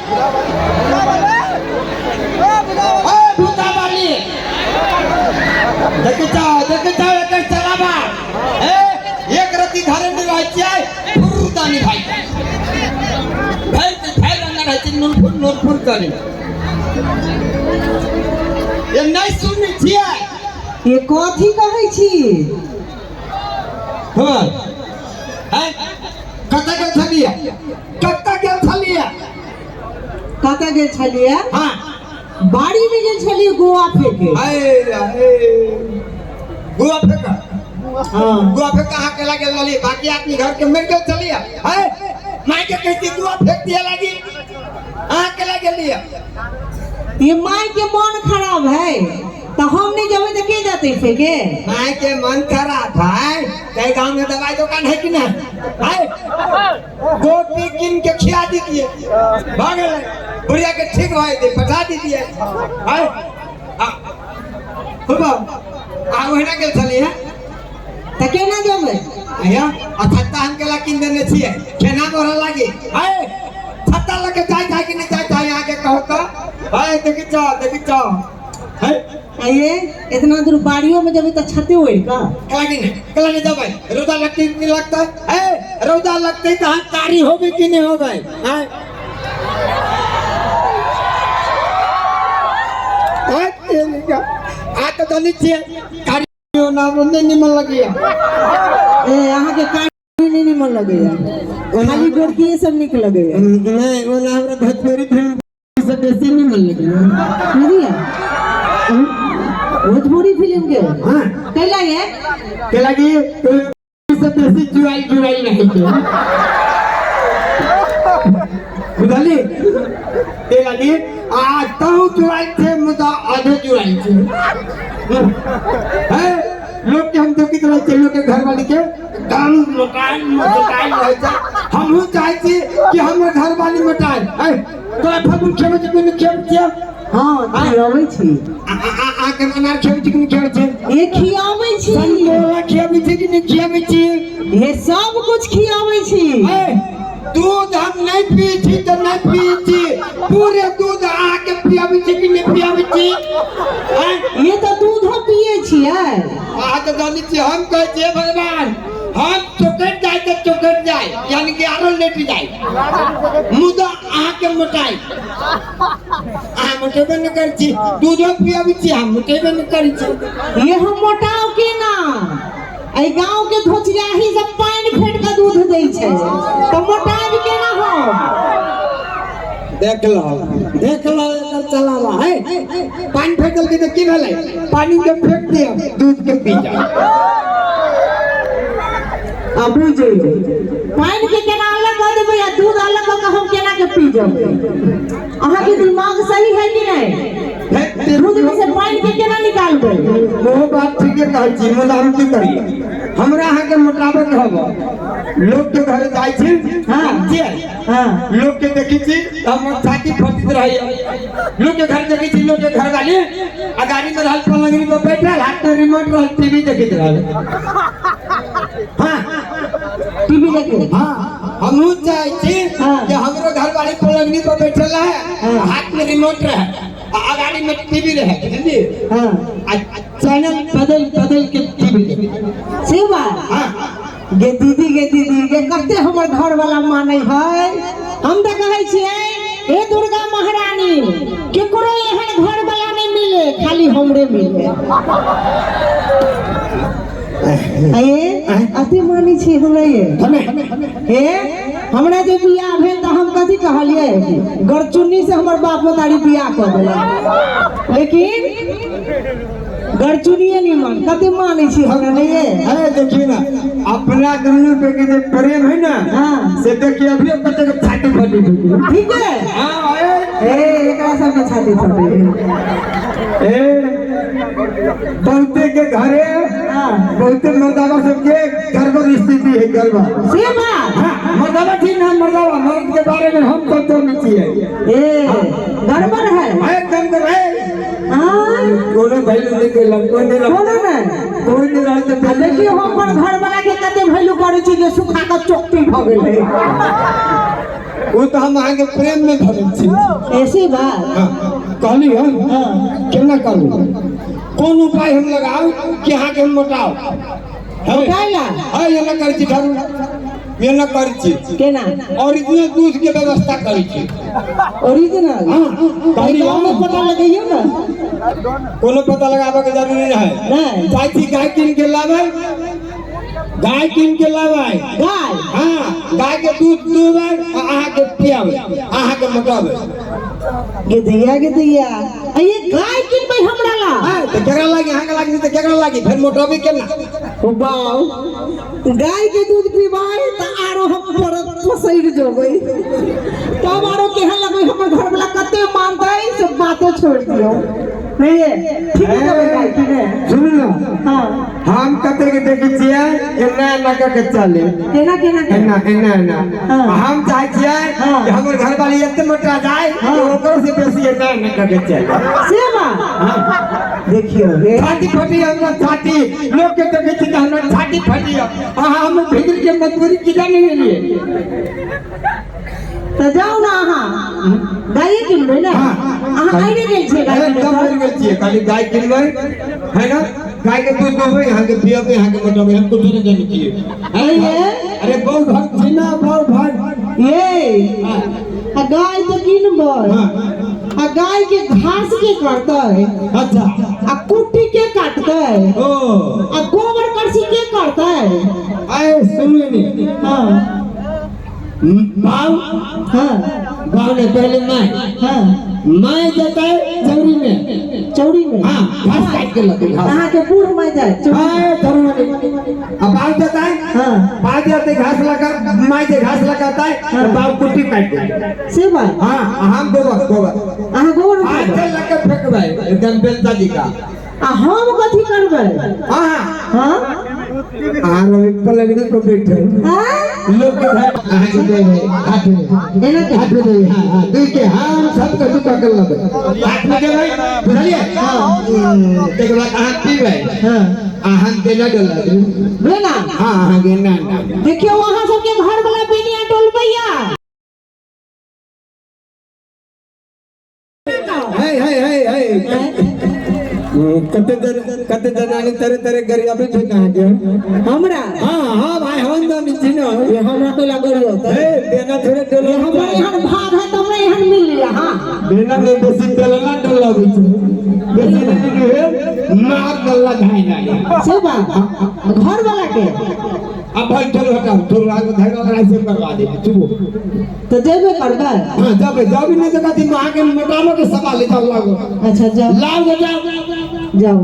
ए भूता वाली, देखै छौ, देखै छौ एकर चलाबा। ए एक रत्ती घरे नहि रहै छियै, फुर्रदानी भाइ भरि भरि अंगना रहै छै, नुनफुर नुनफुर करी। ये नहि सुनै छियै? ये कथी कहै छी? हँ हैं, कतऽ गेल छलियै? कतऽ गेल छलियै? कतऽ गेल छलियै? हँ। बाड़ी में गेल छलियै गोआ फेके। गोआ फेक? हाँ। गोआ फेक अहाँ केला गेल रहलियै? बाकी आदमी घर के मरि गेल छलियै। है, माय के कहती गोआ फेक दिए लागी, अहाँ केला गेलियै? ये माय के मन खराब है तो हम नहीं जेबै तो के जाते फेके? माय के मन खराब है ते गांव में दवाई दुकान है कि नहीं है? गोटी कीन के खिया दीजिए, भऽ गेलै, बुढ़िया के ठीक भऽ जेतै, पठा दीजिए। है सुबह अहाँ ओहिना गेल छलियै? तऽ केना जेबै? भैया, आ छत्ता हम केला कीन देने छियै, केना मोहरा लागी है? छत्ता लगे जाय जाय कि नहीं जाय जाय, अहाँके कहू तऽ। है, देखी जाओ, देखी जाओ है। ये इतना दूर बाड़ियों में जेबै तऽ छते ओढ़ि कऽ? केला कि नहीं, केला नहीं जेबै? रौदा लगतै कि नहीं लगतै? है, रौदा लगतै तऽ अहाँ कारी होबै कि नहीं होबै? हैं, आ तऽ जानै छियै कारी नाम नहि निमन लगैया। ए, अहाँके कारी नहि निमन लगैया? खाली गोरकिए सब नीक लगैया? नहि, ओना हमरा भोजपुरी फिल्म से बेसी निमन लगैया। बुझलियै भोजपुरी फिल्म के? हाँ। कैला ये? कैला कि से बेसी जुआई जुआई नहीं छै, बुझली? ते लागी आ तहु जुआई छै, मुदा आधे जुआई छै। है, लोग के हम देखैत रहै छियै, लोग के घरवाली के एकदम मोटाइल मोटाइल रहै छै। हमहूँ चाहै छी कि हमर घरवाली मोटाइल है। तोरा फगुन खेबै छै कि नहि खेबै छियै? हँ, खियाबै छी। अहाँके अनार खेबै छी कि नहि खेबै छी? ये खियाबै छी। संतोला खियाबै छी कि नहि खियाबै छी? ये सब कुछ खियाबै छी। ए, दूध हम नहीं पी छी तऽ नहीं पी छी, पूरे दूध अहाँके पियाबै छी कि नहि पियाबै छी? आँय? ये तऽ दूधो पिए छियै। अहाँ तऽ जानै छी, हम कहै छियै भगवान, हम चौकट जाय तऽ चौकट जाय, यानी कि आरो लेट जाय, मुदा अहाँके मोटाइ। अहाँ मोटेबे नहि करै छी, दूधो पियाबै छी, अहाँ मोटेबे नहि करै छी। ये हम मोटाव केना? एहि गांव के धोचियाही सब पानि फेट के दूध दै छै, तऽ मोटाब केना हम? देख लो, देख लो एकर चलावा है। पानि फेकल के तऽ की भेलै? पानि के फेंक दिया, दूध के पी जा। आ बुझियौ, पानि के केना अलग कऽ देबै आ दूध अलग कऽ के हम केना के पी जेबै? अहाँके दिमाग सही है कि नहि? दूध में से पानि के केना निकालबै? ओहो बात ठीके कहै छी, मुदा हम की करियै? हमरा अहाँके मोटाबे कहब, लोक के घर जाइ छी। हाँ। छियै? हाँ। लोक के देखै छी तऽ हमर छाती फटैत रहैया। लोक के घर देखै छी, लोक के घर वाली आ गाड़ी में रहल, पलंगनी पर बैठल, हाथ में रिमोट रहल, टीवी देखैत रहल। हाँ। टीवी देखे? हाँ, हमहूँ चाहै छी हाँ। कि हमरो घरवाली पलंगनी पर बैठल रहे, हाँ। हाथ में रिमोट रहे आ अगाड़ी में टीवी रहे, बुझलियै? हाँ। आ चैनल बदल बदल के टीवी देखे। से बात? हाँ। गे दीदी, गे दीदी, गे कते हमर घर वाला मानै है। हम तऽ कहै छियै, हे दुर्गा महारानी, केकरो एहन घर वाला नहि मिले, खाली हमरे मिले। ए अति मानै छी हमरा ये। हे, हमरा जे बियाह भेल तऽ हम कथी कहलियै? गरचुन्नी से हमर बाप मतारी बियाह कऽ देलक, लेकिन गरचुनिए निमन। कते मानै छी हमरा नहीं ये? अरे देखिए ना, अपना दुनू पे के जे प्रेम है ना, हाँ। से देखिए अभी कते के छाती फटी फटी। ठीक है। हाँ, ए। ए, एकरा सबके छाती फटी? ए, बहुते के घरे, हाँ। बहुते मर्दावा सबके गड़बड़ स्थिति है, गड़बड़। से बात? हाँ, मर्दावा ठीक ना, मर्दावा मर्द के बारे में हम तो तो नहीं चाहिए। ए, गड़बड़ है? एकदम गड़बड़ है। हाँ। कोनो वैल्यू नहीं केलक, कोई नहीं। कोनो नहि। कोई नहीं रहल तऽ आ देखियौ, हम अपन घर वाला के कते वैल्यू करै छी जे सुखा कऽ चोकटी भऽ गेलै। वो तो हम अहाँके प्रेम में भरल छी। ऐसी बात। हाँ, कहली हम। हाँ। केना करू, कोन उपाय हम लगाऊ कि अहाँके हम मोटाउ? मोटाइला? हाँ, एना करै छी, धरू, एना करै छी। केना? ओरिजिनल दूध के व्यवस्था करै छी। ओरिजिनल? हाँ, कहली गाँव में हम। पता लगैयो ना। कोनो पता लगाबे के जरूरी नहीं है। नहीं। जाइ छी गाय कीन के लाबै, गाय कीन के लाबै। गाय? हाँ, गाय के दूध दूहबै आ अहाँके पियाबै, अहाँके मोटाबै। गिदिया गिदिया, आ ये गाय किनबै हमरा ला? हाँ, तऽ केकरा लागी? अहाँके लागी तऽ केकरा लागी? फेर मोटाबै केना? ओ बाउ, गाय के दूध पीबै तऽ आरो हम परत पसैर जेबै, तब आरो केहन लगबै? हमर घर वाला कते मानतै से बातो छोड़ दियौ। नहीं ये ठीक है, देबै गाय किने। सुनू ना। हाँ। हम कते के देखै छियै एना एना कऽ के चले। केना केना? एना एना एना। हाँ। हम चाहै छियै हाँ। कि हमर घरवाली एते मोटा जाय कि हाँ। ओकरो से बेसी एना एना कऽ के चले। से बात, देखियौ हे। छाती फटी हमरा, छाती लोग के देखै छी तऽ हमरा छाती फटी। अहाँ हम भीतर के मजबूरी की जाने गेलियै। तऽ जाउ ने, अहाँ गाये किनबै ने? हाँ। अहाँ आइरे गेल छियै गाय एकदम किनै? मरि गेल छियै। खाली गाय किनबै है ना, गाय के दूध दूहबै, अहाँके पियबै, अहाँके मोटबै। हम कुछो नहि जानै छियै। अरे। अरे बहुत भक्त छी ना, बहुत भक्त। ये आ गाय तऽ किनबै, हाँ। आ गाय के घास के करतै? अच्छा। आ कुट्टी के काटतै? ओ। आ गोबर करसी के करतै? आए सुनू नी। हाँ। बाऊ। हाँ। बाऊ ने पहले my. हाँ। My जतै चौरी में। चौरी में? हाँ, घास काट के लगे घास। अहाँ के बूढ़ माय जाय चौरी? हाँ, चौरी में। अब बाऊ जतै। हाँ। बाऊ जतै घास लगा, my जे घास लगाता है हाँ। तो बाऊ कुट्टी काट दे। से बात? हाँ, हम गोबर गोबर। अहाँ गोबर आज उठाबै? चल लगे फेंकबै एकदम बेलता जी का। आ हम कथी करबै? हाँ। हाँ। हाँ, रवि पलंगड़ी को बैठे। हाँ? लोग के घर अहाँ के देबै हाथ में। एना के? हाथ में देबै, हाँ हाँ, दुई के हम सब के दुका कर लेबै, हाथ में देबै, बुझलियै? तकर बाद अहाँ पीबै। हाँ। अहाँ देना डोला। बेना? हाँ, अहाँ के ना ना। देखियौ, अहाँ सबके घर वाला बेनिया डोलबैया। है है है है, कते जन कते जनानी तरह तरह गरियाबै छै अहाँके। हमरा? हाँ हाँ भाई, हम जानै छी ना। ये हमरा तो लागल होतै। हे, बेना थोड़े डोला। हमरा एहन भाग है तऽ हमरा एहन मिल लिया। हाँ। बेना नहीं, बेसी डोला डोलाबै छै, बेसी नहीं हे, मार डोला धाइ नाही। से बात घर वाला के? अब भाई थोड़ा हटाओ, थोड़ा आगे धागा वाला ऐसे करवा दे, चुप। तऽ जेबे करबै? हाँ, जब जब नहीं तो कहती वहां के मोटामो के सवाल ले जाओ लागो। अच्छा, जाउ। लाओ जाओ। जाउ।